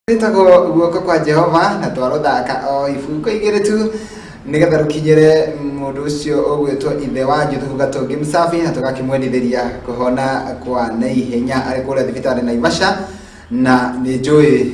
Rwĩtagwo Guoko kwa Jehova na twarũthaka o ibungo igĩrĩ tu nĩgetha rũkinyĩre mũndũ ũcio ũgwĩtwo ithe wa Juthubu Gatũngi Msafi na tũgakĩmwendithĩria kũhona kwa naihenya arĩ kũrĩa thibitarĩ Naivasha na nĩ njũĩ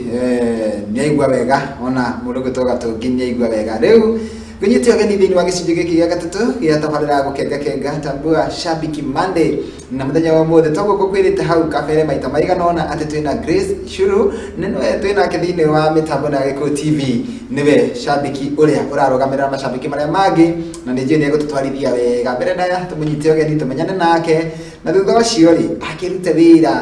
nĩ aigua wega ona mũndũ ũgwĩtwo Gatũngi nĩ aigua wega. Rĩu ngũnyite ũgeni thĩinĩ wa gĩcunjĩ gĩkĩ gĩa gatatũ gĩa tabarĩra ya gũkenga kenga Tambua Shabiki Monday. Na mũthenya wa ũmũthĩ toguo ngũkwĩrĩte hau kabere maita maigana ũna atĩ twĩna Grace Shuru na nĩwe twĩ nake thĩinĩ wa mĩtambo na Gĩkũyũ TV, nĩwe shabiki ũrĩa ũrarũgamĩrĩra macabiki marĩa mangĩ na nĩ njũĩ nĩ egũtũtwarithia wega. Mbere ndaya tũmũnyite ũgeni tũmenyane nake na thutha ũcio rĩ akĩrute wĩra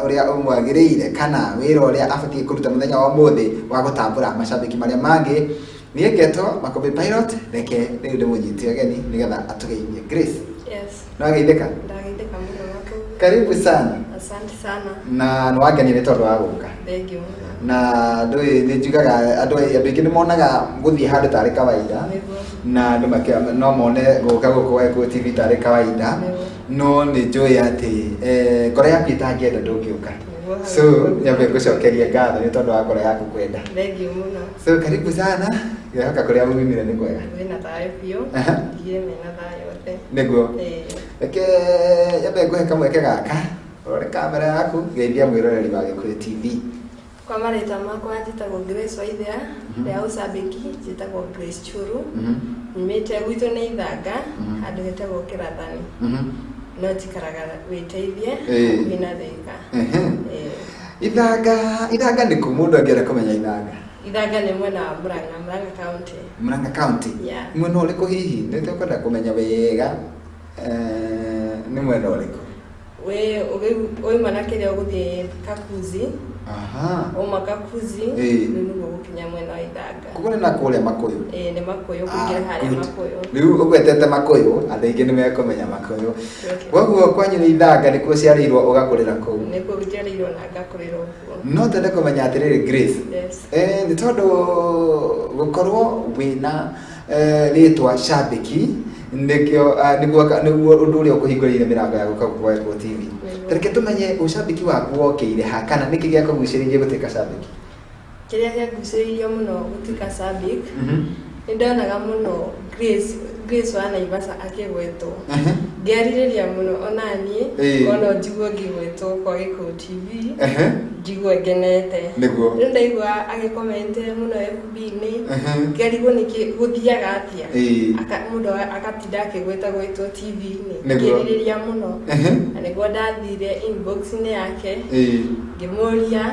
ũrĩa ũmwagĩrĩire kana wĩra ũrĩa abatiĩ kũruta mũthenya wa ũmũthĩ wa gũtambũra macabiki marĩa mangĩ. Niĩ ngetwo Makũmbĩ Pilot, reke rĩu ndĩmũnyite ũgeni nĩgetha atũgeithie. Grace. Yes. Nĩwageithĩka? Ndageithĩka mũno Makũmbĩ. Karibu sana. Asante sana. Na nĩwangenia nĩ tondũ wa gũka. Thank you mũno. Na ndũĩ nĩ njugaga andũ aingĩ nĩ monaga gũthiĩ handũ tarĩ kawaida. Nĩguo. Na andũ no mone gũka gũkũ gwa Gĩkũyũ TV tarĩ kawaida. Nĩguo. No nĩ njũĩ atĩ ngoro yaku ĩtangĩenda ndũngĩũka. Nĩguo. So nyambe ngũcokerie ngatho nĩ tondũ wa ngoro yaku kwenda. Thank you mũno. So karibu sana. Ngĩhoka kũrĩa mumire nĩ kwega. Kwĩna thayũ biũ. Ndigire mena thayũ othe. Nĩguo. Reke nyambe ngũhe kamweke gaka ũrore kamera yaku geithia mwĩroreri wa Gĩkũyũ TV. Kwa marĩtwa makwa njĩtagwo Grace Waithera, rĩa ũcambĩki njĩtagwo Grace Churu. Nyumĩte gwitũ nĩ Ithanga, handũ hetagwo Kĩrathani. No njikaraga Wĩteithie hakuhĩ na Thĩka. Ithanga, Ithanga nĩ kũ mũndũ angĩenda kũmenya Ithanga? Ithanga nĩ mwena wa Murang'a, Murang'a County. Murang'a County? Yeah. Mwena ũrĩkũ hihi? Nĩ tũkwenda kũmenya wega nĩ mwena ũrĩkũ? Wĩ wauma na kĩrĩa ũgũthiĩ Kakuzi. Aha. Wauma Kakuzi, Ĩĩ. rĩu nĩguo ũgũkinya mwena wa Ithanga. Koguo nĩ na kũrĩa Makũyũ? Ĩĩ nĩ Makũyũ, kũingĩra harĩa Makũyũ. Rĩu ũgwetete Makũyũ, andũ aingĩ nĩ mekũmenya Makũyũ. Koguo kwanyu nĩ Ithanga nĩkuo ũciarĩirwo ũgakũrĩra kũu? Nĩkuo njiarĩirwo na ngakũrĩra ũguo. No twende kũmenya atĩrĩrĩ Grace, Yes. nĩ tondũ gũkorwo wĩna rĩtwa Shabiki nĩkĩo nĩguo nĩguo ũndũ ũrĩa ũkũhingũrĩire mĩrango ya gũka gũkũ gwa Gĩkũyũ TV. Nĩguo. Ta reke tũmenye ũcambĩki waku wokĩire ha kana nĩkĩ gĩakũgucĩrĩirie gũtuĩka cambĩki? Kĩrĩa kĩangucĩrĩirie mũno gũtuĩka cambĩki, nĩ ndonaga mũno Grace, Grace wa Naivasha akĩgwetwo. Ngerirĩria mũno onaniĩ, korwo no njigue ngĩgwetwo kwa Gĩkũyũ TV, njigue ngenete. Nĩguo. Rĩu ndaigua agĩ comment mũno FB-inĩ, ngarigwo nĩkĩ gũthiaga atĩa. Mũndũ agatinda akĩgweta gwetwo TV-inĩ. Nĩguo. Ngĩrirĩria mũno. Na nĩguo ndathire inbox-inĩ yake. Ngĩmũria,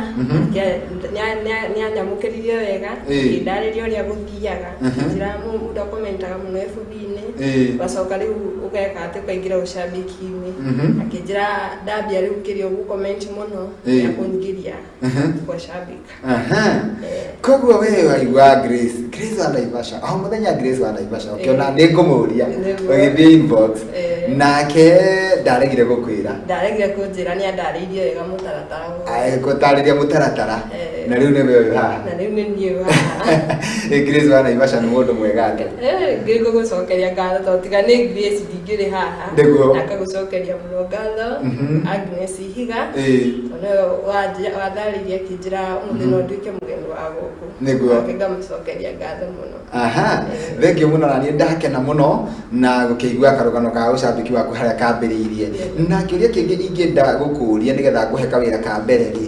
nĩanyamũkĩrire wega, ngĩndarĩria ũrĩa gũthiaga, njĩra mũndũ akomentaga mũno FB-inĩ, ũgacoka rĩu ũgeka atĩ ũkaingĩra ũcambĩki-inĩ, akĩnjĩra ndambia rĩu kĩrĩa ũgũ comment mũno, nĩekũingĩria kwa cambĩka. Koguo we waigua Grace, Grace wa Naivasha, o mũthenya Grace wa Naivasha, ũkĩona nĩ ngũmũria, ũgĩthiĩ inbox, nake ndaregire gũkwĩra. Ndaregire kũnjĩra, nĩ andarĩirie wega mũtaratara wothe. Gũtarĩria mũtaratara, na rĩu nĩwe ũyũ haha. Na rĩu nĩ niĩ ũyũ haha. Grace wa Naivasha nĩ mũndũ mwega atĩa? Ngĩgũgũcokeria ngatho tondũ tiga nĩ Grace ndingĩrĩ haha. Nĩguo. Na ngagũcokeria mũno ngatho, Agnes Ihiga. Tondũ nĩwe watharĩirie akĩnjĩra ũmũthĩ no nduĩke mũgeni wa gũkũ. Nĩguo. Nake ngamũcokeria ngatho mũno. Aha, thengiũ mũno na niĩ ndakena mũno na gũkĩigua karũgano ka ũcambĩki waku harĩa kambĩrĩirie. Na kĩũria kĩngĩ ingĩenda gũkũria nĩgetha ngũhe kawĩra ka mbere rĩ,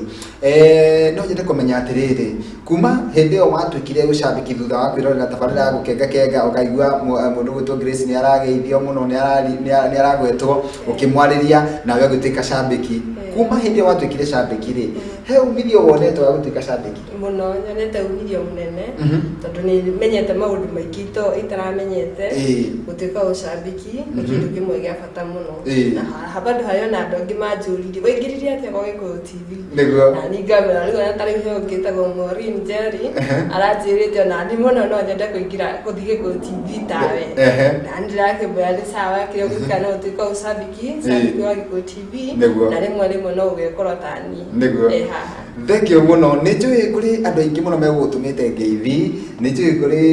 no nyende kũmenya atĩrĩrĩ, kuma hĩndĩ ĩyo watuĩkire ũcambĩki thutha wa kwĩrorera tabarĩra ya gũkenga kenga ũkaigua mũndũ ũgwĩtwo Grace nĩ arageithio mũno, nĩ aragwetwo ũkĩmwarĩria nawe ũgĩtuĩka cambĩki. Kuma hĩndĩ ĩyo watuĩkire cambĩki rĩ, he umithio wonete wa gũtuĩka cambĩki? Mũno, nyonete umithio mũnene, tondũ nĩ menyete maũndũ maingĩ itaramenyete. Gũtuĩka ũcambĩki nĩ kĩndũ kĩmwe gĩa bata mũno. Na bado harĩ ona andũ angĩ manjũririe, waingĩrire atĩa gwa Gĩkũyũ TV? Nĩguo. Na niĩ ngamera rĩu ona ta rĩu he ũngĩ wĩtagwo Maureen Njeri, aranjĩrĩte ona niĩ mũno no nyende kũingĩra gũthiĩ Gĩkũyũ TV tawe. Na niĩ ndĩrakĩmwĩra nĩ sawa, kĩrĩa ũgwĩka no ũtuĩke ũcambĩki, cambĩki wa Gĩkũyũ TV. Nĩguo. Na rĩmwe rĩmwe no ũgekora ta niĩ. Nĩguo. haha. Thank you muno. Nĩ njũĩ kũrĩ andũ aingĩ mũno megũgũtũmĩte ngeithi. Nĩ njũĩ kũrĩ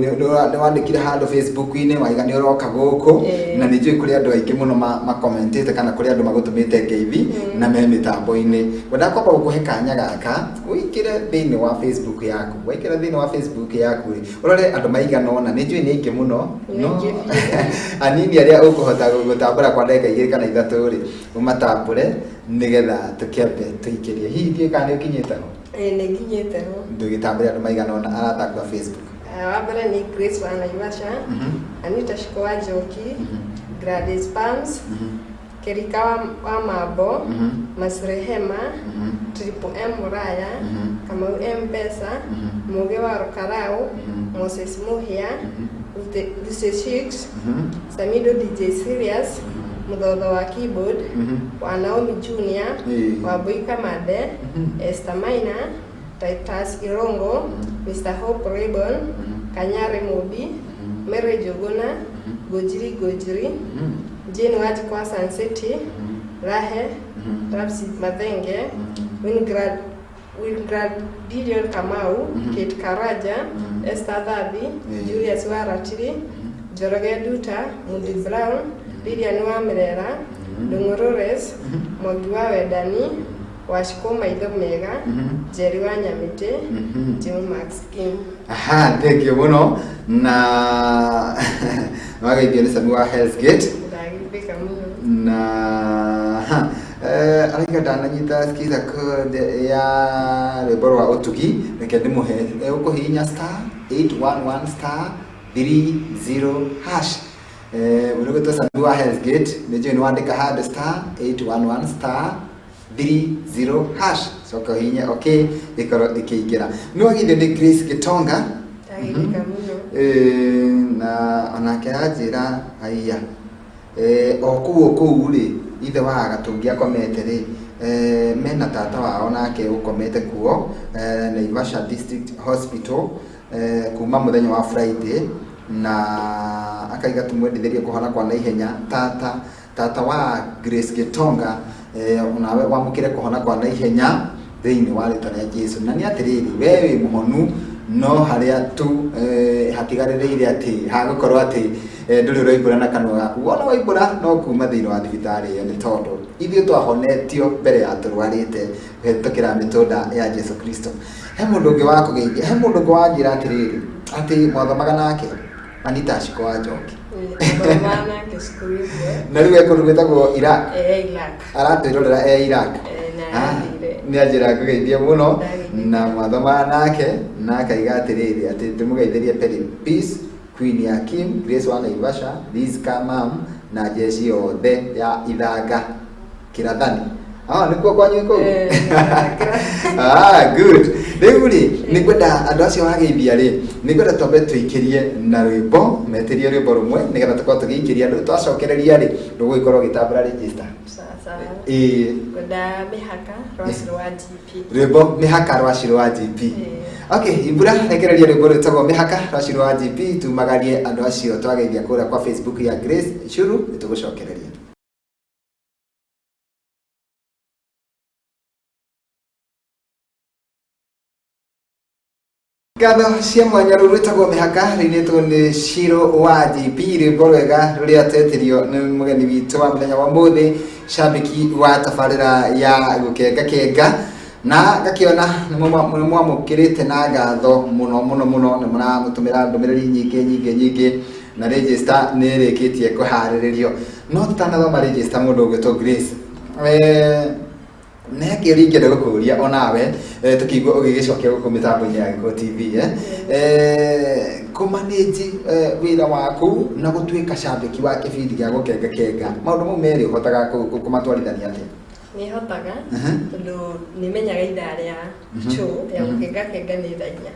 nĩ wandĩkire handũ Facebook-inĩ waiga nĩ ũroka gũkũ, na nĩ njũĩ kũrĩ andũ aingĩ mũno makomentĩte kana kũrĩ andũ magũtũmĩte ngeithi na me mĩtambo-inĩ. Ngwendaga kwamba gũkũhe kanya gaka ũingĩre thĩinĩ wa Facebook yaku. Waingĩra thĩinĩ wa Facebook yaku rĩ, ũrore andũ maigana ũna. Nĩ njũĩ nĩ aingĩ mũno, no anini arĩa ũkũhota gũtambũra kwa ndagĩka 2 kana 3 rĩ, ũmatambũre nĩgetha tũkĩambe tũikĩrie. Hihi ndiũĩ kana nĩ ũkinyĩte ho? Ĩĩ, nĩ nginyĩte ho. Ndũgĩtambũre andũ maigana ũna arata aku a Facebook. Wa mbere nĩ Grace wa Naivasha, Anita Shiko wa Njoki, Gladys Palms, Kerika wa Mambo, Masrehema, Triple M Muraya, Kamau M Pesa, Muge wa Rukarau, Moses Muhia, Lucy Chicks, Samido DJ Serious, Muthotho wa Keyboard, wa Naomi Junior, wa Boy Kamande, Esther Maina, Titus Irongo, Mr. Hope Ribbon, Kanyare Mobi, Mary Jogona, Gojiri Gojiri, Jane Wanjikũ wa Sun City, Rahe, Rapsi Mathenge, Wingrad Gideon Kamau, Kate Karaja, Esther Thathi, Julius Waratiri, Njoroge Nduta, Mundi Brown, Lilian wa Mirera, Ndung'u Lawrence, Mwangi wa Wendani, Wachikũ maitho mega, Njeri wa Nyamĩtĩ, Jim Max King. Aha, thank you mũno. Na wageithio nĩ Sami wa Hell's Gate. Ndagĩthĩka mũno. Na araiga ndananyita skiza code ya rwĩmbo rwa ũtugi, reke ndĩmũhe. Ũkũhihinya star 811 star 30 hash. Ũrĩgwĩtwo Sami wa Hell's Gate, nĩ njũĩ nĩ wandĩka handũ star 811 star 30 hash. Coka ũhihinye okay, ĩkorwo ĩkĩingĩra. Nĩ wageithio nĩ Grace Gĩtonga. Ndagĩthĩka mũno. Na onake anjĩra haiya. O kũu o kũu rĩ, ithe wa Gatũngi akomete rĩ, mena tata wao nake ũkomete kuo, Naivasha District Hospital, kuma mũthenya wa Friday, na akaiga tũmwendithĩrie kũhona kwa naihenya. Tata wa Grace Gĩtonga, onawe wamũkĩre kũhona kwa naihenya thĩinĩ wa rĩtwa rĩa Jesu. Na nĩ atĩrĩrĩ, we wĩ mũhonu, no harĩa tu hatigarĩrĩire atĩ hagũkorwo atĩ ndũrĩ ũroimbũra na kanua gaku. Wona waimbũra no kuma thĩinĩ wa thibitarĩ ĩyo, nĩ tondũ ithuĩ twahonetio mbere ya tũrwarĩte kũhĩtũkĩra mĩtũnda ya Jesu Kristo. He mũndũ ũngĩ wa kũgeithia, he mũndũ ũngĩ wanjĩra atĩrĩrĩ, atĩ mwathomaga nake Anita Shiko wa Njoki. Twathomaga nake cukuru ĩmwe. Na rĩu e kũndũ gwĩtagwo Iraq. Iraq. Aratwĩrorera e Iraq. Na athire. Nĩ anjĩra ngũgeithie mũno. Ndagĩthiĩ. Na mwathomaga nake, na akaiga atĩrĩrĩ, atĩ ndĩmũgeithĩrie Perry Peace, Queen ya Kim, Grace wa Naivasha, Liz Kamam, na jeshi yothe ya Ithanga Kirathani. Nĩkuo kwanyu kũu? Good. Rĩu rĩ, nĩ ngwenda andũ acio wageithia rĩ, nĩ ngwenda twambe tũikĩrie na rwĩmbo, metĩrie rwĩmbo rũmwe, nĩgetha tũkorwo tũgĩikĩria andũ. Twacokereria rĩ, ndũgũgĩkorwo ũgĩtambũra register. Sawa, sawa. Ĩĩ. Ngwenda mĩhaka rwa Shiro wa GP. Rwĩmbo mĩhaka rwa Shiro wa GP. Okay, Ibura, rekereria rwĩmbo rwĩtagwo mĩhaka rwa Shiro wa GP, tumagarie andũ acio twageithia kũrĩa kwa Facebook ya Grace Shuru, nĩtũgũcokereria. Ngatho cia mwanya rũu rwĩtagwo mĩhaka rũinĩtwo nĩ Shiro wa GP, rwĩmbo rwega rũrĩa twetĩrio nĩ mũgeni witũ wa mũthenya wa ũmũthĩ, cambĩki wa tabarĩra ya gũkenga kenga, na ngakĩona nĩ mwamũkĩrĩte na ngatho mũno mũno mũno, nĩ mũramũtũmĩra ndũmĩrĩri nyingĩ nyingĩ nyingĩ, na register nĩ ĩrĩkĩtie kũharĩrĩrio. No tũtanathoma register, mũndũ ũgwĩtwo Grace, nĩ kĩũria ingĩenda gũkũria onawe, tũkĩigua ũgĩgĩcokia gũkũ mĩtambo-inĩ ya Gĩkũyũ TV, kũmanĩnji wĩra waku na gũtuĩka cambĩki wa kĩbindi gĩa gũkenga kenga, maũndũ mau merĩ ũhotaga kũmatwarithania atĩa? Nĩ hotaga, tondũ nĩ menyaga ithaa rĩa show ya gũkenga kenga nĩ thaa inya.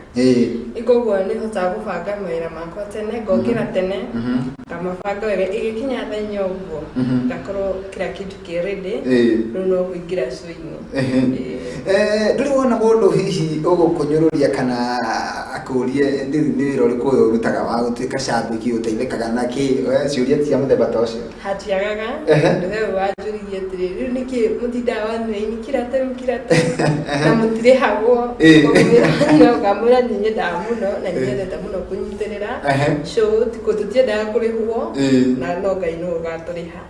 Koguo nĩ hotaga gũbanga mawĩra makwa tene, ngokĩra tene, ngamabanga wega, ĩgĩkinya thaa inya ũguo, ngakorwo kila kitu kĩ ready, rĩu no kũingĩra show-inĩ. Ndũrĩ wona mũndũ hihi ũgũkũnyũrũria kana akũrie rĩu nĩ wĩra ũrĩkũ ũyũ ũrutaga wa gũtuĩka cambĩki, ũteithĩkaga na kĩ? Ciũria cia mũthemba ta ũcio. Hatiagaga, ndũhe wanjũririe atĩrĩrĩ, rĩu nĩkĩ Mũtindaga online kira tarĩu kira tarĩu na mũtirĩhagwo. Ĩĩ. Ngamwĩra nĩ nyendaga mũno na nĩ nyendete mũno kũnyitĩrĩra show tũtiendaga kũrĩhwo na no Ngai nĩwe ũgatũrĩha.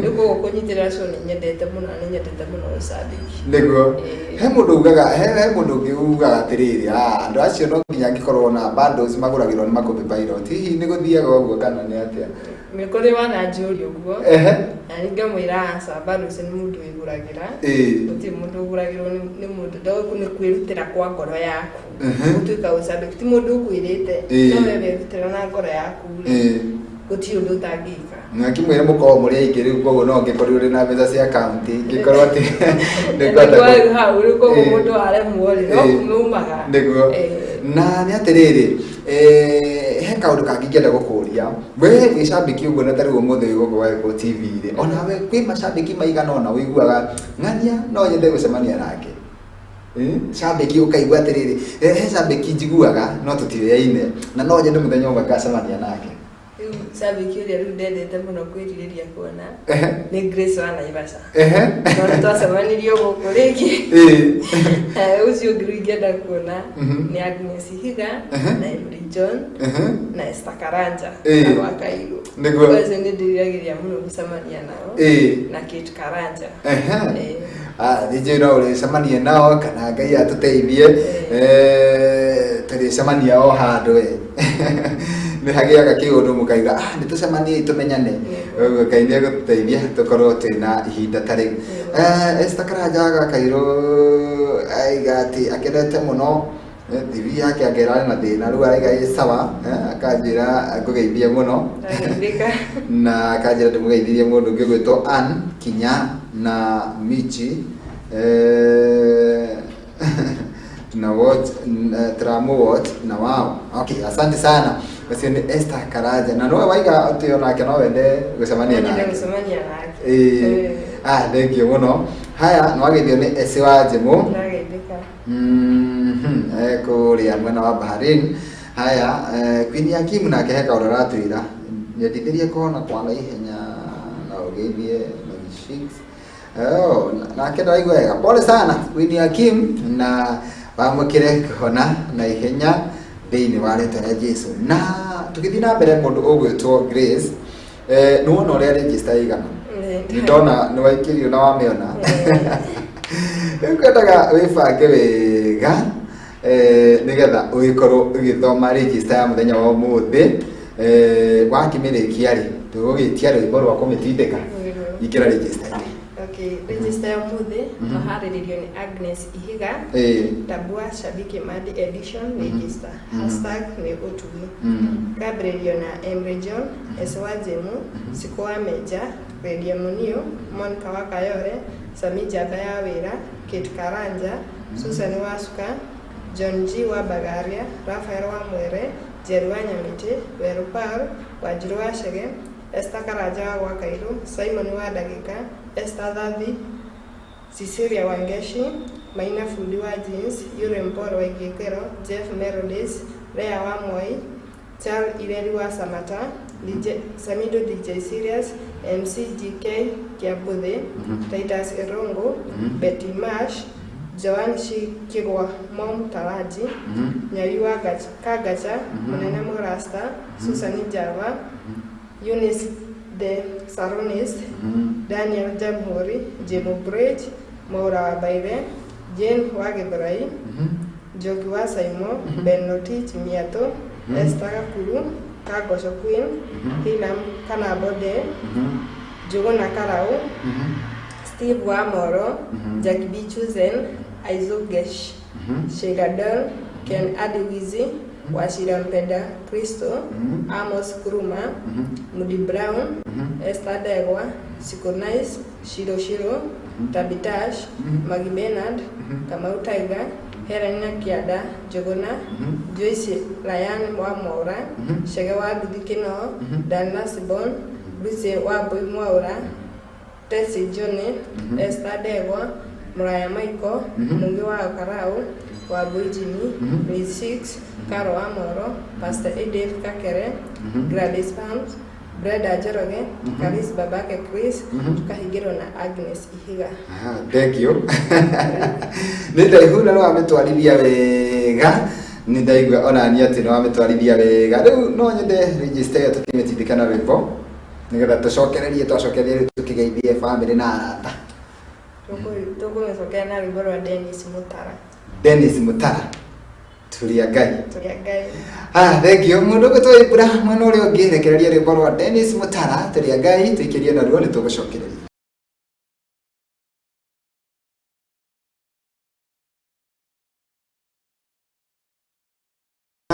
Rĩu koguo kũnyitĩrĩra show nĩ nyendete mũno na nĩ nyendete mũno ũcambĩki. Nĩguo. Ĩĩ. He mũndũ ugaga, he mũndũ ũngĩ ugaga atĩrĩrĩ, "Ah, andũ acio no nginya angĩkorwo na bundles magũragĩrwo nĩ Makũmbĩ Pilot." Hihi nĩ gũthiaga ũguo kana nĩ atĩa? Nĩ kũrĩ wananjũria ũguo na niĩ ngamwĩra aca, bundles nĩ mũndũ wĩgũragĩra. Gũtirĩ mũndũ ũgũragĩrwo nĩ mũndũ, no nĩ kwĩrutĩra kwa ngoro yaku gũtuĩka ũcambĩki, ti mũndũ ũkwĩrĩte, no we werutĩra na ngoro yaku rĩ, gũtirĩ ũndũ ũtangĩka. Ngakĩmwĩra mũkorwo mũrĩ aingĩ rĩu, koguo no ngĩkorirwo ndĩ na mbeca cia kaunti ngĩkorwo atĩ nĩ Nĩguo rĩu hau rĩu koguo mũndũ aremwo rĩ, no kumaumaga. Nĩguo. Na nĩ atĩrĩrĩ, he kaũndũ kangĩ ingĩenda gũkũria. We wĩ cambĩki ũguo, na tarĩu ũmũthĩ wĩ gũkũ gwa Gĩkũyũ TV rĩ, onawe kwĩ macambĩki maigana ũna ũiguaga ng'ania no nyende gũcemania nake? Cambĩki ũkaigua atĩrĩrĩ, he cambĩki njiguaga no tũtiũyaine na no nyende mũthenya ũmwe ngacemania nake. Rĩu cambĩki ũrĩa rĩu ndendete mũno kwĩrirĩria kuona nĩ Grace wa Naivasha. No nĩ twacemanirio gũkũ rĩngĩ. Ũcio ũngĩ rĩu ingĩenda kuona nĩ Agnes Higa na Emily John na Esther Karanja na wa Kairũ. Acio nĩ ndĩriragĩria mũno gũcemania nao na Kate Karanja. Ah, nĩ njũĩ no ũrĩcemania nao kana Ngai atũteithie, tũrĩcemania o handũ we nĩ hagĩaga kĩũndũ mũkaiga, "Ah, nĩ tũcemanie tũmenyane." Ũguo Ngai nĩ egũtũteithia tũkorwo twĩna ihinda ta rĩu. Esther Karanja Gakairũ aiga atĩ akenete mũno. TV yake angera arĩ na thĩna, rĩu araiga ĩ sawa. Akanjĩra ngũgeithie mũno. Ndageithĩka. Na akanjĩra ndĩmũgeithirie mũndũ ũngĩ ũgwĩtwo Ann Kinya na Michi, na watch tũramũ watch na wao. Okay, asante sana. Ũcio nĩ Esther Karanja na nowe waiga atĩ onake no wende gũcemania Nyende nake. Gũcemania nake. Ah, thank you mũno. Haya, nĩ wageithio nĩ Esi wa Njimũ. Ndageithĩka. Kũrĩa mwena wa Bahrain. Haya, Queen Hakimu nake he kaũndũ aratwĩra, nyendithĩrie kũhona kwa naihenya na ũgeithie Maggie. Oh, nake ndaraigua wega. Pole sana, Queen Hakim, na wamũkĩre kũhona na ihenya thĩinĩ wa rĩtwa rĩa Jesu. Na tũgĩthiĩ na mbere, mũndũ ũgwĩtwo Grace, nĩ wona ũrĩa register ĩigana? Nĩ ndona nĩ waikĩrio na wamĩona. Rĩu kwendaga wĩbange wega, nĩgetha ũgĩkorwo ũgĩthoma register ya mũthenya wa ũmũthĩ. Wakĩmĩrĩkia rĩ, tũgũgĩtia rwĩmbo rwa kũmĩtindĩka. Ingĩra register-inĩ. Okay, register ya ũmũthĩ maharĩrĩrio nĩ Agnes Ihiga. Tabua Shabiki Madi Edition register. Hashtag nĩ ũtugi. Kambĩrĩrio na Emre John, Ese wa Jemu, Siko wa Menja, Redia Munio, Monica wa Kayore, Sami Njamba ya Wĩra, Kate Karanja, Susan wa Suka, John G wa Bagaria, Rafael wa Mwere, Jerry wa Nyamĩtĩ, Weru Paul, Wanjirũ wa Chege, Esther Karanja wa Gwakairũ, Simon wa Ndagĩka, Esther Thathi, Cecilia Wangeshi, Maina Fundi wa Jeans, Yure Mporo wa Igĩkĩro, Jeff Melodies, Lea wa Moi, Charles Ireri wa Samata, DJ, Samido DJ Serious, MC GK Kiambuthi, Titus Irungu, Betty Mash, Joan Shikigwa Mom Taraji, Nyari wa Kagacha, Munene Mũrasta, Susan Java, Eunice the Saronist, Daniel Jamhuri, Jemo Bridge, Maura wa Baire, Jane wa Githurai, Njoki wa Saimo, Ben Lotich Miato, Esther Gakuru, Kagoco Queen, Hilam Kanabode, Njũgũna Karau, Steve wa Moro, Jackie B Chuzen, Isaac Gesh, Sheila Don, Ken Adiwizi, Wachira Mpenda Kristo, Amos Kuruma, Mudi Brown, Esther Ndegwa, Siko Nice, Shiro Shiro, Tabitash, Maggie Bernard, Kamau Tiger, Helen Nyakianda, Njũgũna, Joyce Ryan wa Mwaura, Chege wa Nduthi Kĩnoo, Dan Nasibon, Lucy wa Mbui Mwaura, Tessie Johnny, Esther Ndegwa, Muraya Michael, Mũngĩ wa Karau, Wambui Jimmy, Liz Six, Caro wa Moro, Pastor Edith Kakere, Gladys Pams, Brenda Njoroge, Karis babake Chris, tukahingĩrwo na Agnes Ihiga. Ah, thank you. Nĩ ndaihu na nĩ wamĩtwarithia wega. Nĩ ndaigua ona niĩ atĩ nĩ wamĩtwarithia wega. Rĩu no nyende register ĩyo tũkĩmĩtindĩka na rwĩmbo nĩgetha tũcokererie, twacokereria rĩu tũkĩgeithie bamĩrĩ na arata. Tũkũmĩcokera na rwĩmbo rwa Dennis Mutara. Dennis Mutara, Turia Ngai. Turia Ngai. Ah, thank you. Mũndũ ũgwĩtwo Ibra mwena ũrĩa ũngĩ, rekereria rwĩmbo rwa Dennis Mutara, Turia Ngai, tũikĩrie naruo nĩ tũgũcokereria.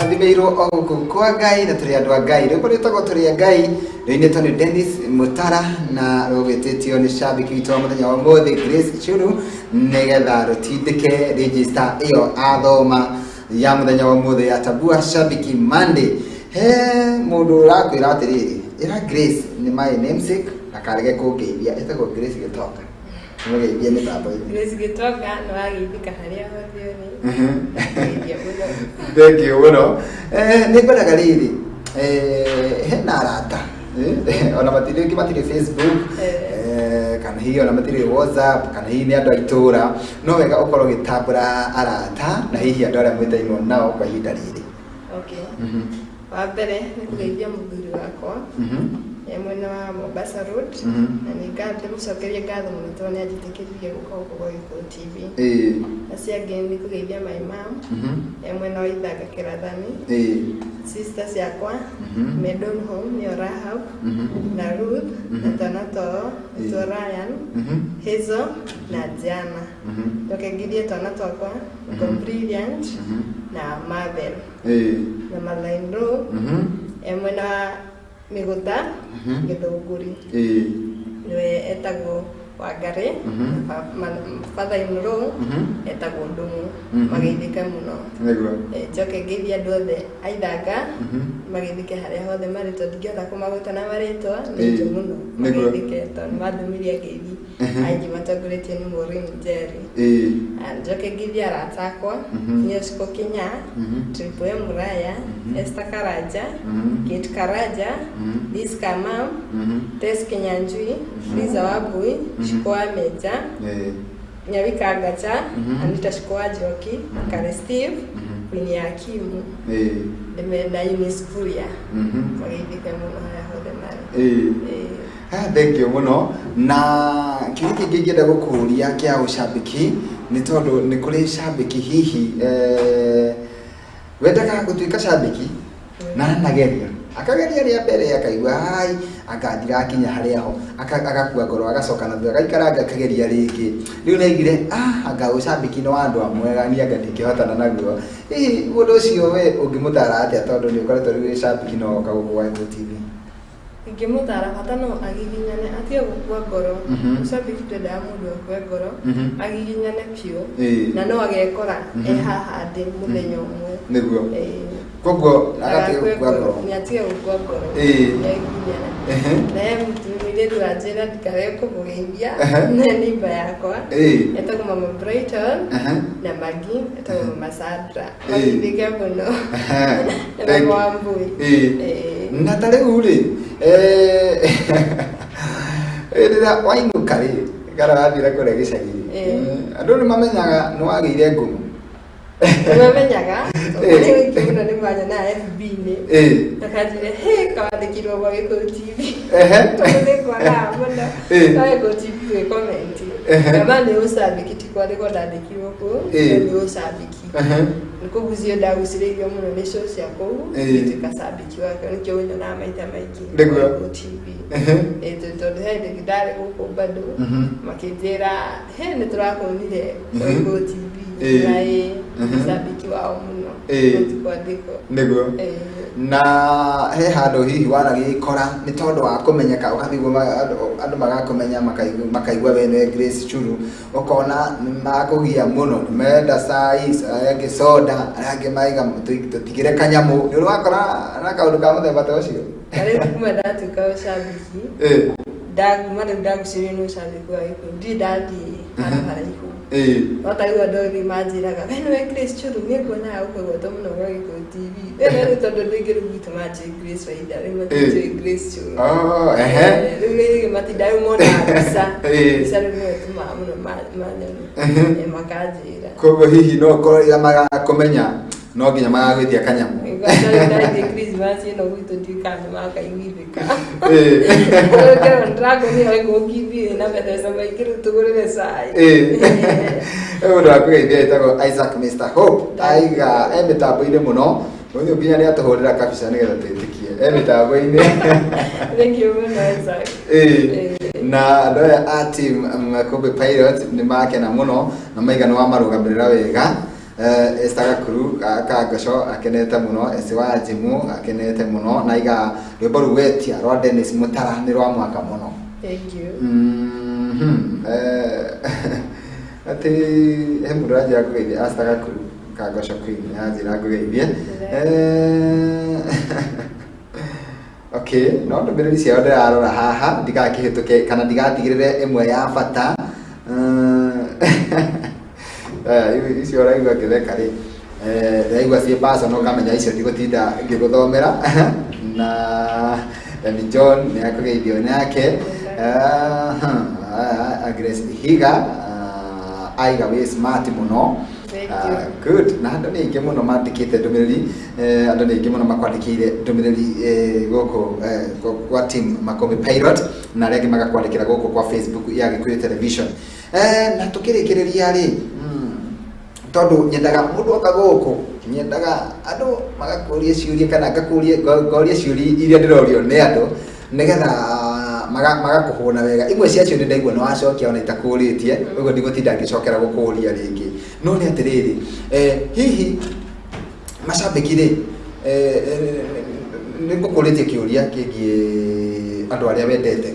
Thimĩirwo o gũkũ kwa Ngai na tũrĩ andũ a Ngai. Rwĩmbo rwĩtagwo Tũrĩ a Ngai rũinĩtwo nĩ Dennis Mutara na rũgĩtĩtio nĩ shabiki witũ wa mũthenya wa ũmũthĩ Grace Churu, nĩgetha rũtindĩke register ĩyo athoma ya mũthenya wa ũmũthĩ ya Tabua Shabiki Monday. He mũndũ ũrakwĩra atĩrĩrĩ, ĩra Grace nĩ my namesake ndakarege kũngeithia, ĩtagwo Grace Gĩtonga. Mũgeithie mĩtambo-inĩ. Grace Gĩtonga nĩ wageithĩka harĩa hothe ũrĩ. Ngeithia mũno. Thank you mũno. Nĩ ngwendaga rĩrĩ, hena arata, ona matirĩ, matirĩ Facebook, kana hihi ona matirĩ WhatsApp, kana hihi nĩ andũ a itũra, no wega ũkorwo ũgĩtambũra arata na hihi andũ arĩa mwĩtainwo nao kwa ihinda rĩrĩ. Okay. Wa mbere nĩ kũgeithia mũthuri wakwa e mwena wa Mombasa Road, na nĩ ndĩmũcokerie ngatho mũno tondũ nĩ anjĩtĩkĩririe gũka gũkũ gwa Gĩkũyũ TV. Acio angĩ nĩ kũgeithia my mom e mwena wa Ithanga Kĩrathani, sister ciakwa Medon Home nĩyo Rahab na Ruth na twana twao nĩtuo Ryan, Hazel na Gianna. Njoke ngeithie twana twakwa nĩtuo Brilliant na Marvel na mother-in-law e mwena wa Mĩgũta Gĩthũngũri, nĩwe etagwo Wangarĩ, na father-in-law etagwo Ndung'u. Mageithĩke mũno. Nĩguo. Njoke ngeithie andũ othe a Ithanga, mageithĩke harĩa hothe marĩ, tondũ ndingĩhota kũmagweta na marĩtwa nĩ aingĩ mũno. Mageithĩke tondũ nĩ mandũmĩire ngeithi, aingĩ matongoretio nĩ Maureen Njeri. Njoke ngeithie arata akwa, nĩo Shiko Kinya, Triple M Raya, Esther Karanja, Kate Karanja, Liz Kamau, Tess Kinyanjui, Liza Wambui, Shiko wa Menja, Nyawika Ngacha, Anita Shiko wa Njoki, Kare Steve, Queen ya Kimu, na Eunice Kuria. Mageithĩke mũno harĩa hothe marĩ. Ah, thank you mũno. Na kĩũria kĩngĩ ingĩenda gũkũria kĩa ũcambĩki nĩ tondũ nĩ kũrĩ cambĩki hihi wendaga gũtuĩka cambĩki na anageria, akageria rĩa mbere akaigua hai anga ndirakinya harĩa ho, agakua ngoro, agacoka na thutha, agaikaranga akageria rĩngĩ. Rĩu nĩaiguire, ah, anga ũcambĩki nĩ wa andũ amwe, niĩ anga ndingĩhotana naguo. Hihi mũndũ ũcio we ũngĩmũtara atĩa, tondũ nĩ ũkoretwo rĩu wĩ cambĩki no woka gũkũ gwa Gĩkũyũ TV? Ingĩmũtara bata no agiginyane, atige gũkua ngoro. Ũcambĩki ndwendaga mũndũ akue ngoro, agiginyane biũ, na no agekora e haha ndĩ mũthenya ũmwe. Nĩguo. Koguo agatiga Ndagakue gũkua ngoro. Nĩ atige gũkua ngoro. Nĩ agiginyane. Na he mũirĩtu wanjĩra ndikarege kũmũgeithia, na neighbor yakwa etagwo Mama Brighton, na Maggie etagwo Mama Sandra. Mageithĩke mũno. Na Thank Mama you. Wambui. Na ta rĩu rĩ, rĩrĩa wainũka rĩ, kana wathire kũrĩa gĩcagi rĩ, andũ nĩ mamenyaga nĩ wagĩire ngumo? Nĩmamenyaga, tondũ rĩu aingĩ mũno nĩ manyonaga FB-inĩ. Makanjĩra, "Hĩ, kawandĩkirwo gwa Gĩkũyũ TV." Tondũ nĩ ngwaraga mũno. Gwa Gĩkũyũ TV gwĩ comment. Na ma nĩ ũcambĩki, ti kwandĩkwo ndandĩkirwo kũu, no nĩ ũcambĩki. Nĩ kũgucio ndagucĩrĩirio mũno nĩ show cia kũu, ngĩtuĩka cambĩki wake, nĩkĩo ũnyonaga maita maingĩ gwa Gĩkũyũ TV. Tondũ he hĩndĩ ndarĩ gũkũ bado, makĩnjĩra, "Hĩ, nĩ tũrakuonire gwa Gĩkũyũ TV." Na ĩ, cambĩki wao mũno. No ti kwandĩkwo. Nĩguo. Na he handũ hihi wanagĩkora nĩ tondũ wa kũmenyeka, ũgathiĩ ũguo andũ magakũmenya, makaigua we nĩwe Grace Churu, ũkona nĩ makũgia mũno, nĩ menda cai, arĩa angĩ soda, arĩa angĩ maiga tũtigĩre kanyamũ. Nĩ ũrĩ wakora na kaũndũ ka mũthemba ta ũcio? Na rĩu kuma ndatuĩka ũcambĩki, ndaguma rĩu ndagucĩrĩirio nĩ ũcambĩki wa Gĩkũyũ, ndirĩ ndathiĩ handũ haraihu. No ta rĩu andũ othe manjĩraga we nĩwe Grace Churu, niĩ nguonaga ũkĩgwetwo mũno gwa Gĩkũyũ TV. We nĩwe rĩu tondũ andũ aingĩ rĩu gwitũ manjũĩ Grace Waithera, rĩu matinjũĩ Grace Churu. Oh, ehe. Rĩu rĩngĩ matinda rĩu monaga mbica. Mbica rĩu nĩyo ĩtũmaga mũno manyone. Makanjĩra. Koguo hihi no ũkorwo rĩrĩa magakũmenya no nginya magagwĩtia kanyamũ. Ndathiĩ Christmas ĩno gwitũ ndiũĩ kana nĩmakaiguithĩka. Ndĩrakomire gũkithie na mbeca maingĩ rĩu tũgũrĩre cai. He mũndũ wa kũgeithia wĩtagwo Isaac Mr. Hope aiga e mĩtambo-inĩ mũno ũyũ nginya nĩ atũhũrĩra kabica nĩgetha twĩtĩkie e mĩtambo-inĩ. Thank you mũno Isaac. Na andũ aya a team Makũmbĩ Pilot nĩ makena mũno na maiga nĩ wamarũgamĩrĩra wega. Esther Gakuru Kangoco akenete mũno, Esi wa Jimu akenete mũno na aiga rwĩmbo rũu wetia rwa Dennis Mutara nĩ rwa mwaka mũno. Thank you. Atĩ he mũndũ ũranjĩra ngũgeithie, Esther Gakuru Kangoco Queen nĩ aranjĩra ngũgeithie. Okay, no ndũmĩrĩri ciao ndĩrarora haha ndigakĩhĩtũke kana ndigatigĩrĩre ĩmwe ya bata. Icio ũraigua ngĩtheka rĩ, ndĩraigua ciĩ personal ngamenya icio ndigũtinda ngĩgũthomera. Na Emi John nĩ akũgeithio nake. Grace Ihiga aiga wĩ smart mũno. Thank you. Good. Na andũ nĩ aingĩ mũno mandĩkĩte ndũmĩrĩri, andũ nĩ aingĩ mũno makwandĩkĩire ndũmĩrĩri gũkũ kwa team Makũmbĩ Pilot na arĩa angĩ magakwandĩkĩra gũkũ kwa Facebook ya Gĩkũyũ Television. Na tũkĩrĩkĩrĩria rĩ, tondũ nyendaga mũndũ oka gũkũ, nyendaga andũ magakũria ciũria kana ngakũria, ngoria ciũria iria ndĩrorio nĩ andũ nĩgetha magakũhũna wega. Imwe ciacio nĩ ndaigua nĩ wacokia ona itakũrĩtie, ũguo ndigũtinda ngĩcokera gũkũria rĩngĩ. No nĩ atĩrĩrĩ, hihi macambĩki rĩ, nĩ ngũkũrĩtie kĩũria kĩgiĩ andũ arĩa wendete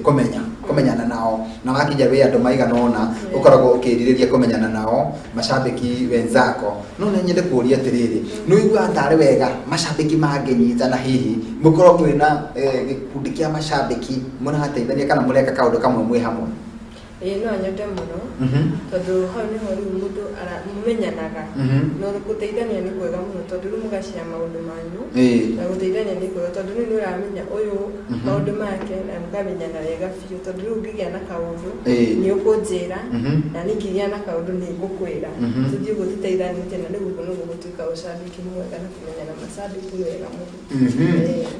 kũmenyana nao, na wakinya wĩ andũ maigana ũna ũkoragwo ũkĩrirĩria kũmenyana nao macambĩki wenzako. No nĩ nyende kũũria atĩrĩrĩ, nĩ ũiguaga tarĩ wega macambĩki mangĩnyitana hihi mũkorwo mwĩna gĩkundi kĩa macambĩki mũrateithania kana mũreka kaũndũ kamwe mwĩ hamwe? Ĩĩ no nyende mũno, tondũ hau nĩho rĩu mũndũ mũmenyanaga. No gũteithania nĩ kwega mũno tondũ rĩu mũgacia maũndũ manyu. Na gũteithania nĩ kwega tondũ rĩu nĩ ũramenya ũyũ maũndũ make na mũkamenyana wega biũ tondũ rĩu ũngĩgĩa na kaũndũ nĩ ũkũnjĩra na niĩ ingĩgĩa na kaũndũ nĩ ngũkwĩra. Tũthiĩ ũguo tũteithanĩtie na rĩu ũguo nĩguo gũtuĩka ũcambĩki mwega na kũmenyana macambĩki wega mũno.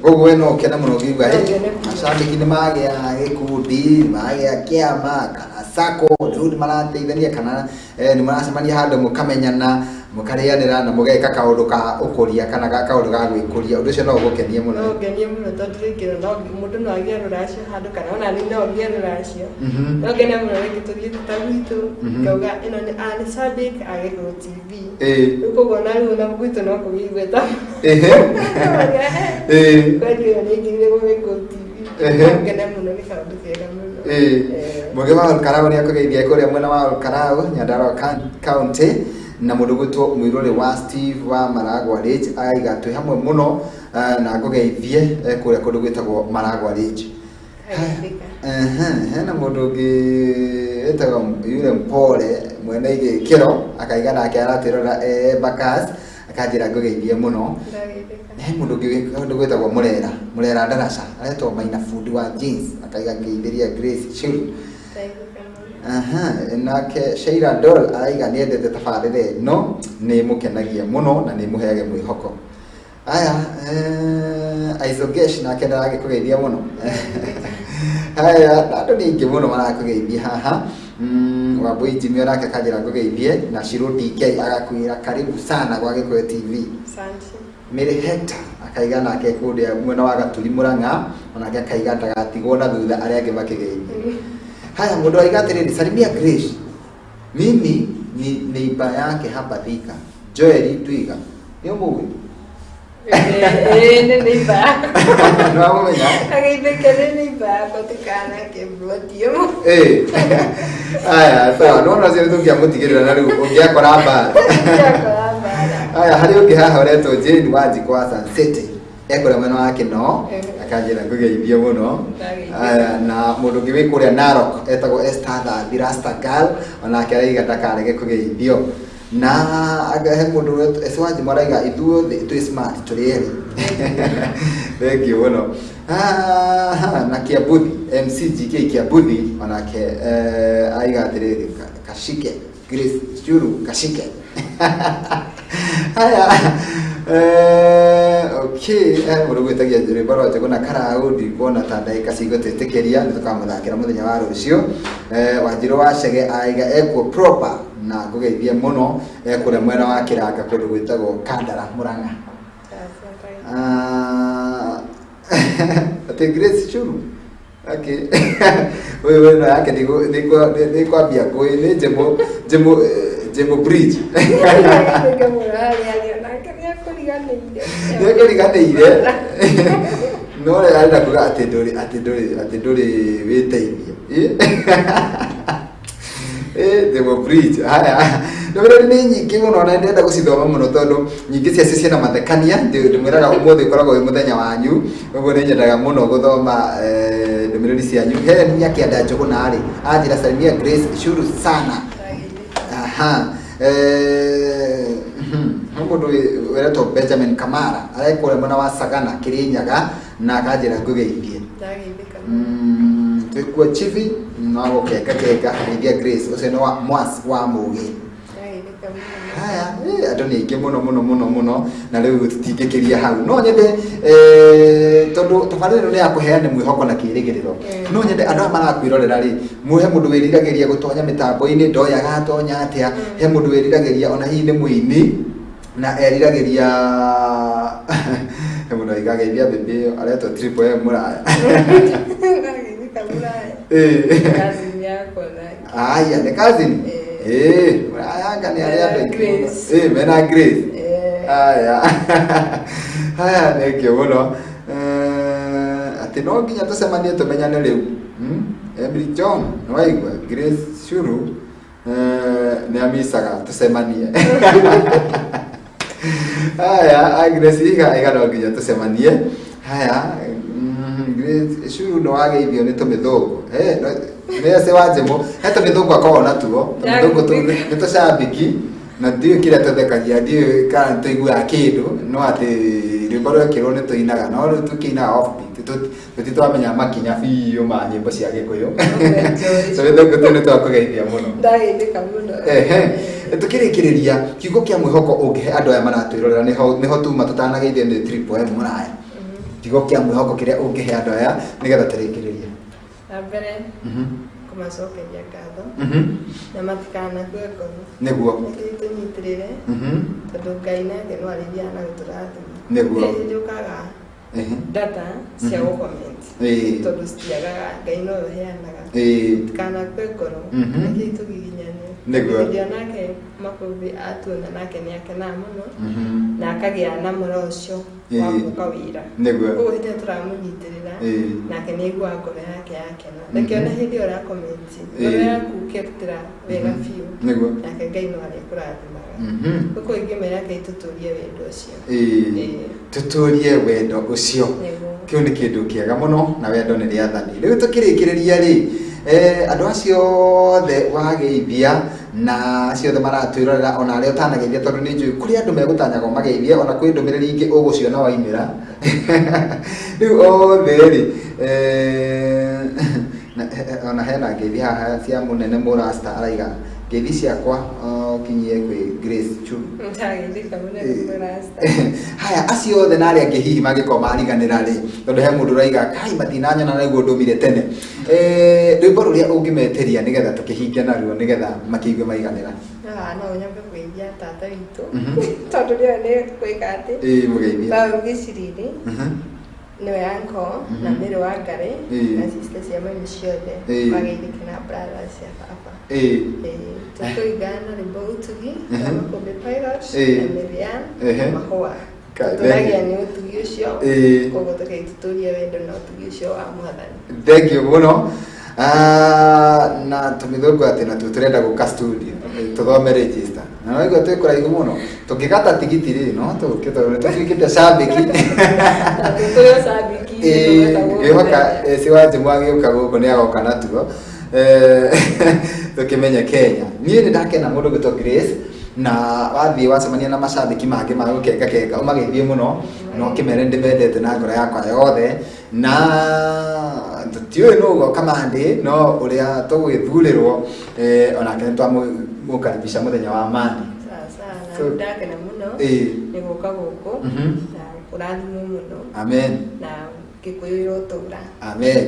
Koguo we no ũkene mũno ũkiuga, No ngene mũno. Macambĩki nĩ magĩa gĩkundi, magĩa kĩama kana sacco, rĩu nĩ marateithania kana nĩ maracemania handũ mũkamenyana, mũkarĩanĩra na mũgeka kaũndũ ka ũkũria kana kaũndũ ga gwĩkũria. Ũndũ ũcio no ũgũkenie mũno. No ũngenie mũno tondũ rĩngĩ no mũndũ no agĩe rũracio handũ kana ona niĩ no ngĩe rũracio. No ngene mũno rĩngĩ tũthiĩte ta gwitũ, ngauga ĩno nĩ nĩ Shabik a Gĩkũyũ TV. Rĩu koguo na rĩu ona gwitũ no kũgĩe igweta. Kweli ĩyo nĩ ingĩrire gwa Gĩkũyũ TV. No ngene mũno nĩ kaũndũ kega mũno. Mũgĩ wa Olkarau nĩ akũgeithia kũrĩa mwena wa Olkarau, Nyandarua County, na mũndũ gwĩtwo mũirũrĩ wa Steve wa Maragwa Ridge aiga twĩ hamwe mũno, na ngũgeithie kũrĩa kũndũ gwĩtagwo Maragwa Ridge. Hena mũndũ ũngĩ wĩtagwo yule mpole mwene igĩkĩro akaiga nake aratwĩrora Bakas akanjĩra ngũgeithie mũno. He mũndũ ũngĩ ũndũ gwĩtagwo Mũrera, Mũrera Ndaraca aretwo Maina fundi wa jeans akaiga ngeithĩria Grace Shiru. Nake Sheila Doll araiga nĩendete tabarĩra ĩno, nĩ ĩmũkenagia mũno na nĩ ĩmũheaga mwĩhoko. Aya, Aizogesh nake ndaragĩkũgeithia mũno. Haya, na andũ nĩ aingĩ mũno marakũgeithia haha. Wambui Jimmy onake akanjĩra ngũgeithie, na Shiro DK agakwĩra karibu sana gwa Gĩkũyũ TV. Asante. Mary Hector akaiga nake kũrĩa mwena wa Gaturi Murang'a, onake akaiga ndagatigwo na thutha arĩa angĩ makĩgeithio. Haya, mũndũ aiga atĩrĩrĩ, salimia Grace, mimi ni neighbor yake hapa Thika, Joel Twiga. Nĩ ũmũĩ? Nĩ neighbor yakwa. Nĩ wamũmenya? Ageithĩke nĩ neighbor yakwa tikanake mburoti ĩmwe. Aya, sawa, nĩwona ũcio nĩtũngĩamũtigĩrĩra na rĩu ũngĩakora mbara. Ũngĩakora mbara. Aya, harĩ ũngĩ haha ũretwo Jane Wanjikũ wa Sun City. Ekũrĩa mwena wa Kinoo, Akanjĩra ngũgeithie mũno. Ndageithĩka. Na mũndũ ũngĩ wĩ kũrĩa Narok etagwo Esther Thathi Rasta Girl, onake araiga ndakarege kũgeithio. Na anga he mũndũ Ese Wanjimũ araiga ithuothe twĩ smart tũrĩ erĩ. Thank you mũno. Na Kiambuthi, MC GK Kiambuthi onake aiga atĩrĩrĩ, kashike Grace Churu kashike. Haya, okay, mũndũ gwĩtagia rwĩmbo rwa Njũgũna Karau, ndikuona ta ndagĩka cigũtwĩtĩkĩria, nĩ tũkamũthakĩra mũthenya wa rũciũ. Wanjirũ wa Chege aiga ekuo proper na ngũgeithie mũno, ekũrĩa mwena wa Kĩranga kũndũ gwĩtagwo Kandara Mũrang'a. Atĩ Grace Churu. Okay. Ũyũ ĩno yake nĩ kwambia ngũĩ nĩ Njemo Njemo Njemo Bridge. Ndageithĩka mũno harĩa arĩ onake nĩakũriganĩire. Nĩakũriganĩire. No rĩ arenda kuga atĩ ndũrĩ atĩ ndũrĩ atĩ ndũrĩ wĩteithia. Njemo Bridge. Haya. Ndũmĩrĩri nĩ nyingĩ mũno na ndĩrenda gũcithoma mũno tondũ nyingĩ ciacio ciĩna mathekania. Ndĩmwĩraga ũmũthĩ ũkoragwo wĩ mũthenya wanyu, ũguo nĩ nyendaga mũno gũthoma ndũmĩrĩri cianyu. Helen Nyakĩanda Njũgũna rĩ, anjĩra salimia Grace Shuru sana. Aha. He mũndũ wĩretwo Benjamin Kamara arekũrĩa mwena wa Sagana Kĩrĩnyaga na akanjĩra ngũgeithie. Ndageithĩka. Twĩkuo chibi no gũkenga kenga geithia Grace ũcio nĩ wa Mwas wa Mũgĩ. Ndageithĩka mũno. Haya, andũ nĩ aingĩ mũno mũno mũno mũno na rĩu tũtingĩkĩria hau. No nyende tondũ tabarĩra ĩno nĩ ya kũheana mwĩhoko na kĩrĩgĩrĩro. No nyende andũ aya marakwĩrorera rĩ, he mũndũ wĩriragĩria gũtonya mĩtambo-inĩ ndoyaga atonya atĩa, he mũndũ wĩriragĩria ona hihi nĩ mũini na eriragĩria he mũndũ aiga geithia mbĩmbĩ ĩyo aretwo Triple M Mũraya. Ndageithĩka Mũraya. Cousin yakwa nake. Aya, nĩ cousin? Mũraya anga nĩ arĩa andũ aingĩ mũno. Grace. Mena Grace. Aya. Haya, thank you mũno. Atĩ no nginya tũcemanie tũmenyane rĩu. Emily John, nĩ waigua? Grace Shuru, nĩ amicaga tũcemanie. Haya, Agnes iga iga no nginya tũcemanie. Haya, Grace Shuru nĩ wageithio nĩ tũmĩthũngũ. Nĩ ece wa Njemo, he tũmĩthũngũ akoragwo natuo. Tũmĩthũngũ tũu nĩ tũcambĩki na ndiũĩ kĩrĩa tũthekagia, ndiũĩ kana nĩ tũiguaga kĩndũ, no atĩ rwĩmbo rwekĩrwo nĩ tũinaga, no rĩu tũkĩinaga off beat, tũtitwamenya makinya biũ ma nyĩmbo cia Gĩkũyũ. Tũmĩthũngũ tũu nĩ twakũgeithia mũno. Ndageithĩka mũno. Tũkĩrĩkĩrĩria kiugo kĩa mwĩhoko ũngĩhe andũ aya maratwĩrorera, nĩho tuma tũtanageithio nĩ Triple M Mũraya. Kiugo kĩa mwĩhoko kĩrĩa ũngĩhe andũ aya nĩgetha tũrĩkĩrĩrie. Na mbere kũmacokeria ngatho na matikanakue ngoro. Nĩguo. Nĩkĩo tũnyitĩrĩre tondũ Ngai nake no arĩthiaga na gũtũrathima. Nĩguo. Nĩnjũkaga data cia gũ-comment. Tondũ citiagaga, Ngai nowe ũheanaga. Matikanakue ngoro. Nĩkĩo tũgiginyane. Nĩguo. Hĩndĩ ĩyo nake Makũmbĩ atuona nake nĩ akenaga mũno na akagĩa na mũro ũcio wa gũka wĩra. Nĩguo. Koguo hĩndĩ ĩyo tũramũnyitĩrĩra nake nĩ aiguaga ngoro yake yakena. Reke ona hĩndĩ ĩyo ũra-comment, ngoro yaku ũkĩrutĩra wega biũ. Nĩguo. Nake Ngai no arĩkũrathimaga. Koguo ingĩmera Ngai tũtũrie wendo ũcio. Tũtũrie wendo ũcio. Nĩguo. Kĩu nĩ kĩndũ kĩega mũno na wendo nĩ rĩathani. Rĩu tũkĩrĩkĩrĩria rĩ, andũ acio othe wageithia na acio othe maratwĩrorera ona arĩa ũtanageithia tondũ nĩ njũĩ kũrĩ andũ megũtanyaga ũmageithie ona kwĩ ndũmĩrĩri ingĩ ũgũciona waimĩra. Rĩu othe rĩ, ona hena ngeithi haha cia mũnene Mũrasta araiga ngeithi ciakwa ũkinyie kwĩ Grace Churu. Ndageithĩka mũnene Mũrasta. Haya, acio othe na arĩa angĩ hihi mangĩkorwo mariganĩra rĩ, tondũ he mũndũ ũraiga kai matinanyona na nĩguo ndũmire tene. Rwĩmbo rũrĩa ũngĩmetĩria nĩgetha tũkĩhinge naruo nĩgetha makĩigue maiganĩra. No nyambe kũgeithia tata witũ. Tondũ nĩwe nĩ gwĩka atĩ. Mũgeithie. Paul Gĩciriri. Nĩwe uncle na Mary wa Ngarĩ na sister cia mami ciothe. Mageithĩke na brothers cia baba. Tũkũringana na rwĩmbo Ũtugi, Makũmbĩ Pilot, na Marianne, Mahũa. Tũragia nĩ ũtugi ũcio, koguo tũkei tũtũrie wendo na ũtugi ũcio wa Mwathani. Thank you mũno. Ah, na tũmĩthũngũ atĩ natuo tũrenda gũka studio tũthome register na no igua twĩ kũraihu mũno tũngĩgata tigiti rĩ no tũke tondũ nĩ tũtuĩkĩte cambĩki. Tũrĩ cambiki. Ngĩhoka si wa Njũng'wa agĩũka gũkũ nĩ agoka natuo tũkĩmenye Kenya. Niĩ nĩ ndakena mũndũ gwĩtwo Grace, na wathiĩ wacemania na macambĩki mangĩ ma gũkenga kenga ũmageithie mũno na ũkĩmere ndĩmendete na ngoro yakwa yothe, na tũtiũĩ nũ ũgoka Monday, no ũrĩa tũgwĩthurĩrwo onake nĩ twamũkaribisha mũthenya wa Monday. Sawa sawa, ndakena mũno nĩ gũka gũkũ na kũrathimwo mũno. Amen. Na Gĩkũyũ ĩrotũra. Amen.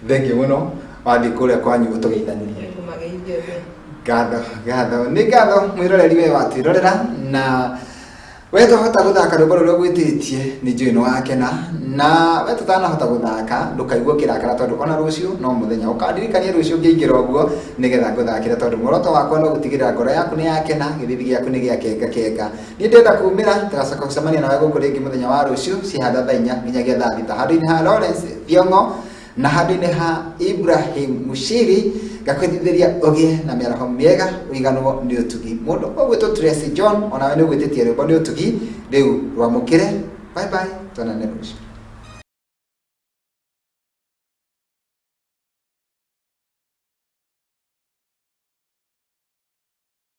Thank you mũno, wathiĩ kũrĩa kwanyu ũtũgeithanĩrie. Ngũmageithia othe. Ngatho, ngatho, nĩ ngatho mwĩroreri we watwĩrorera, na we twahota gũthaka rwĩmbo rũrĩa ũgwĩtĩtie nĩ njũĩ nĩ wakena, na we tũtanahota gũthaka ndũkaigua ũkĩrakara tondũ ona rũciũ no mũthenya ũkandirikania rũciũ ngĩingĩra ũguo nĩgetha ngũthakĩre, tondũ muoroto wakwa no gũtigĩrĩra ngoro yaku nĩ yakena, gĩthithi gĩaku nĩ gĩakenga kenga. Niĩ ndĩrenda kumĩra tũgacoka gũcemania nawe gũkũ rĩngĩ mũthenya wa rũciũ cihanda thaa 4 nginyagia thaa 6, handũ-inĩ ha Lawrence Thiong'o na handũ-inĩ ha Ibrahim Mushiri ngakwendithĩria ũgĩe na mĩaraho mĩega, ũiganwo nĩ ũtugi. Mũndũ ũgwĩtwo Tracy John onawe nĩ ũgwĩtĩtie rwĩmbo nĩ ũtugi, rĩu rwamũkĩre. Bye bye, tuonane rũciũ.